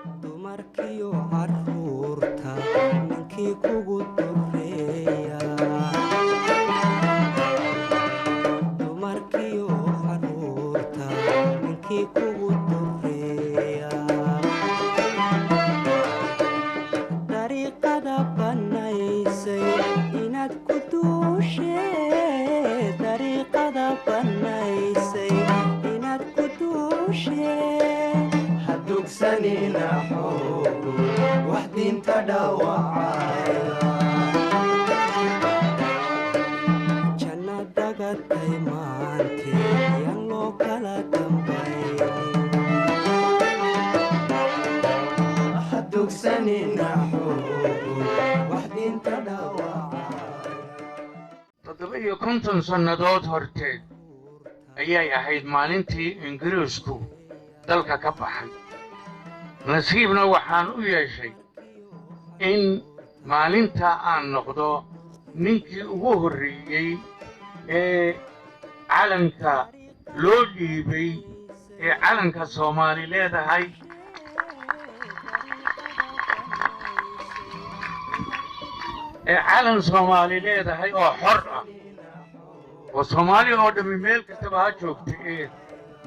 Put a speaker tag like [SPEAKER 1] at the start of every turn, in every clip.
[SPEAKER 1] Dumarkiyo caruurta ninkii kugu dureeya, dumarkiyo caruurta ninkii kugu dureeya, dariiqada bannaysay inaad ku duushee, dariiqada bannaysay inaad ku duushee.
[SPEAKER 2] Hadugsanina xoogo wax diinta dhaawacaya.
[SPEAKER 1] Jannadagatay maante yaan loo kala dambaynin.
[SPEAKER 2] Hadugsanina xoogo wax diinta dhaawacaya.
[SPEAKER 3] 57 sannadood horteed ayay ahayd maalintii Ingiriisku dalka ka baxay. Nasiibna waxaan u yeeshay in maalintaa aan noqdo ninkii ugu horreeyey ee calanka loo dhiibay, ee calanka Soomaali leedahay, ee calan Soomaali leedahay oo xor ah oo Soomaali oo dhammi meel kastaba ha joogta ee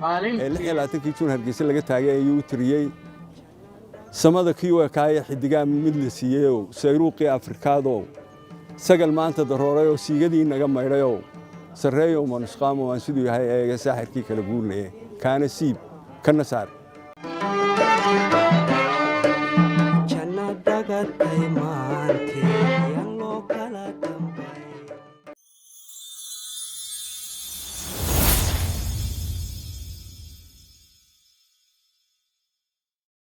[SPEAKER 4] Ee lix iyo
[SPEAKER 3] maalintii
[SPEAKER 4] labaatankii Juun Hargeysa laga taagay ayuu u tiriyey: samada kii u ekaaya xidigaa mid la siiyeyow, sayruuqii Afrikaadow, sagal maanta daroorayoo siigadii naga maydhayow, sarreeyow manusqaamo aan siduu yahay eega, saaxirkii kala guurnaye, kaana siib kana saar.